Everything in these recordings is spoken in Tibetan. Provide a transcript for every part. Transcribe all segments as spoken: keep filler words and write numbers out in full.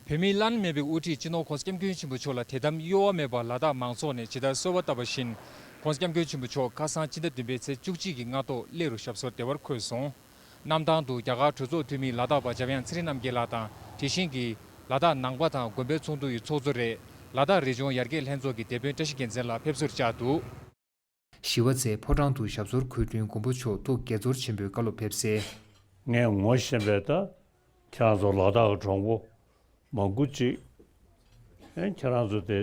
བོད་མིའི་བླ་ན་མེད་པའི་དབུ་ཁྲིད་སྤྱི་ནོར་༸གོང་ས་༸སྐྱབས་མགོན་ཆེན་པོ་མཆོག་ལ་དད་དམ་གཡོ་བ་མེད་པར་ལ་དྭགས་མང་ཚོགས་ནས་ཇི་ལྟར་གསོལ་བ་བཏབ་པ་བཞིན། ༸གོང་ས་༸སྐྱབས་མགོན་ཆེན་པོ་མཆོག་ཁ་སང་ཕྱི་ཟླ་བདུན་པའི་ཚེས་བཅུ་གཅིག་གི་སྔ་ཐོག་སླེ་རུ་ཞབས་སོར་བདེ་བར་འཁོད་སོང་། གནམ་ཐང་དུ་རྒྱ་གར་གྲོས་ཚོགས་འཐུས་མི་ལ་དྭགས་པ་འཇམ་དབྱངས་ཚེ་རིང་རྣམ་རྒྱལ་ལགས་དང་། དེ་བཞིན་གྱི་ལ་དྭགས་ནང་པ་དང་དགོན་པའི་ཚོགས་འདུ་ཡི་ཚོགས་གཙོ་རེད། ལ་དྭགས་རི་ལྗོངས་ཡར་རྒྱས་ལྷན་ཚོགས་ཀྱི་སྡེ་དཔོན་བཀྲ་ཤིས་རྒྱལ་མཚན་ལགས་ཕེབས་བསུར་བཅར་འདུག། ཞི་བ་རྩེ་ཕོ་བྲང་དུ་ཞབས་སོར་འཁོད་དྲུང་མགོན་པོ་མཆོག་ཐུགས་དགྱེས་ཚོར་ཆེན་པོས་བཀའ་སློབ་ཕེབས་སའི། ངས་ངོ་ཤེས་པའི་ད་ཁྱེད་རང་ཚོ་ལ་དྭགས་གྲོང་པོ་མང་པོ་ཅིག་ཨེ་ཁྱེད་རང་ཚོ་དེ་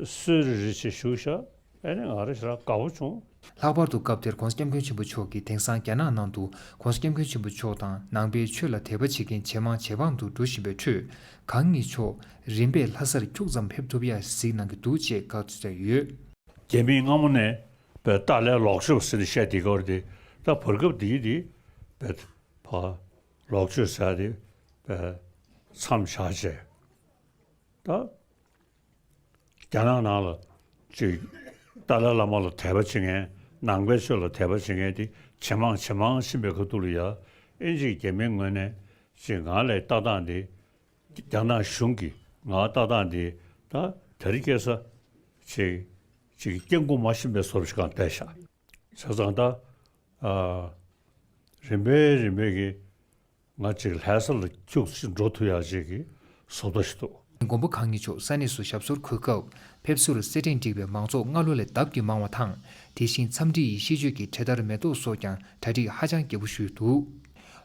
སུད་རི་རི་ཆེ་བཞུགས་ཤག་ཨེ་ནི་ང་རེ་ཞེ་དྲག་དགའ་པོ་བྱུང་། ལྷག་པར་དུ་སྐབས་དེར་༸གོང་ས་༸སྐྱབས་མགོན་ཆེན་པོ་མཆོག་གིས་དེང་སང་རྒྱ་ནག་ནང་དུ་༸གོང་ས་༸སྐྱབས་མགོན་ཆེན་པོ་མཆོག་དང་ནང་པའི་ཆོས་ལ་དད་པ་བྱེད་མཁན་ཇེ་མང་ཇེ་མང་དུ་འགྲོ་བཞིན་པའི་ཁྲོད། གང་ཉིད་མཆོག་རིམ་པས་ལྷ་སར་ཁྱུག་ཙམ་ཕེབས་ཐུབ་ཡ་གཟིགས་གནང་གི་འདུག་ཅེས་བཀའ་སྩལ་ཡོད། རྒྱ་མིས་སྔ་མོ་ནས་བས་ཏཱ་ལའི་ལོག་སྤྱོད་ཟེར་ནས་བཤད་དེ་གོ་རེད་དེ། ད་བར་སྐབས་འདིའི་དེ་བས་ཕ་ལོག་སྤྱོད་ཟེར་དེ་བས་མཚམས་བཞག་བྱས། ད་རྒྱ་ནག་ནང་ལ་ཅིག་ཏཱ་ལའི་བླ་མ་ལ་དད་པ་བྱེད་མཁན། ནང་པའི་ཆོས་ལ་དད་པ་བྱེད་མཁན་དེ་ཇེ་མང་ཇེ་མང་ཕྱིན་པའི་ཁ་ཐུག་ལ་ཡ། ཨིན་ཇིའི་རྒྱ་མིའི་ངོས་ནས་ཅིག་ང་ལ་ལྟ་སྟངས་དེ། རྒྱ་ནག་གཞུང་གིས་ང་ལ་ལྟ་སྟངས་དེ་ད་དེ་རིང་ཁ་སང་ཅིག་ཅིག་སྐྱེ་དགུ་མ་ཤེས་པའི་བཟོ་འདྲ་ཞིག་གང་བལྟས་ཤག་བྱས་ཙང་ད་ཨ་རིམ་པས་རིམ་པས་ཀྱི་ང་ཅིག་ལྷ་ས་ལ་ཁྱུག་ཅིག་འགྲོ་ཐུབ་ཡག་ཅིག་གི་བཟོ་ལྟ་ཞིག་འདུག། མགོན་པོ་གང་ཉིད་མཆོག་ས་གནས་སུ་ཞབས་སོར་འཁོད་སྐབས་ཕེབས་བསུར་གསེར་ཕྲེང་བསྒྲིགས་པའི་མང་ཚོགས་སྔ་ལོ་ལས་ལྡབ་ཀྱིས་མང་བ་དང་། དེ་བཞིན་འཚམས་འདྲི་ཡི་ཤིས་བརྗོད་ཀྱི་འཕྲེད་དར་མེ་ཏོག་སོགས་ཀྱང་གྲ་སྒྲིག་ཧ་ཅང་རྒྱས་པོ་ཞུས་འདུག།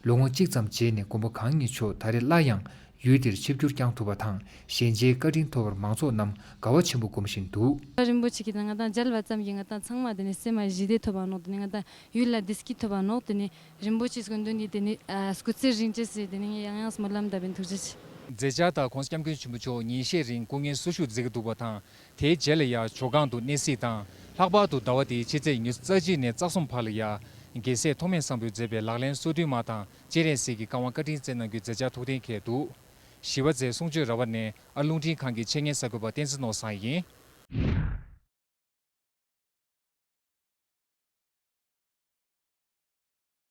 ལོ་ངོ་གཅིག་ཙམ་རྗེས་ནས་མགོན་པོ་གང་ཉིད་མཆོག་ད་རེས་སླར་ཡང་ཡུལ་དེར་ཆིབས་བསྒྱུར་བསྐྱངས་ཐུབ་པ་དང་ཞལ་མཇལ་བཀའ་དྲིན་ཐོབ་པར་མང་ཚོགས་རྣམས་དགའ་བ་ཆེན་པོ་སྒོམ་བཞིན་འདུག། རིན་པོ་ཆེ་གིས་ང་དང་མཇལ་བ་ཙམ་གྱིས་ང་དང་ཚང་མ་དེ་ནས་སེམས་མ་ཞི་བདེ་ཐོབ་པ་ནོག། དེ་ནས་ང་དང་ཡུལ་ལ་བདེ་སྐྱིད་ཐོབ་པ་ནོག། དེ་ནས་རིན་པོ་ཆེ་སྐུ་མདུན་གྱི་དེ་ནས་སྐུ་ཚེ་རིང་ཅེས་ཟེར། དེ་ནས་ངས་ཡང་ཡང་སྨོན་ལམ་བཏབ་པའི་ཐུགས་རྗེ་ཆེ། མཛད་འཆར་ལྟར་༸གོང་ས་༸སྐྱབས་མགོན་ཆེན་པོ་མཆོག་ཉིན་ཤས་རིང་སྐུ་ངལ་གསོ་བཞུགས་མཛད་ཀྱི་འདུག་པ་དང་། དེའི་རྗེས་ལ་ཡང་ཇོ་ཁང་དུ་གནས་གཟིགས་དང་། ལྷག་པར་དུ་ཟླ་བ་འདིའི་ཕྱི་ཚེས་ཉི་ཤུ་རྩ་གཅིག་ནས་རྩ་གསུམ་བར་ལ་ཡང་རྒྱལ་སྲས་ཐོགས་མེད་བཟང་པོས་མཛད་པའི་ལག་ལེན་སོ་བདུན་མ་དང་སྤྱན་རས་གཟིགས་ཀྱི་བཀའ་དབང་བཀའ་དྲིན་སྩལ་གནང་རྒྱུའི་མཛད་འཆར་ཐུགས་གཏན་འཁེལ་འདུག། ཞི་བ་རྩེའི་གསུང་ཆོས་ར་བ་ནས་ཨ་རླུང་འཕྲིན་ཁང་གི་ཆེད་གཉེར་གསར་འགོད་པ་བསྟན་འཛིན་ནོར་བཟང་ཡིན།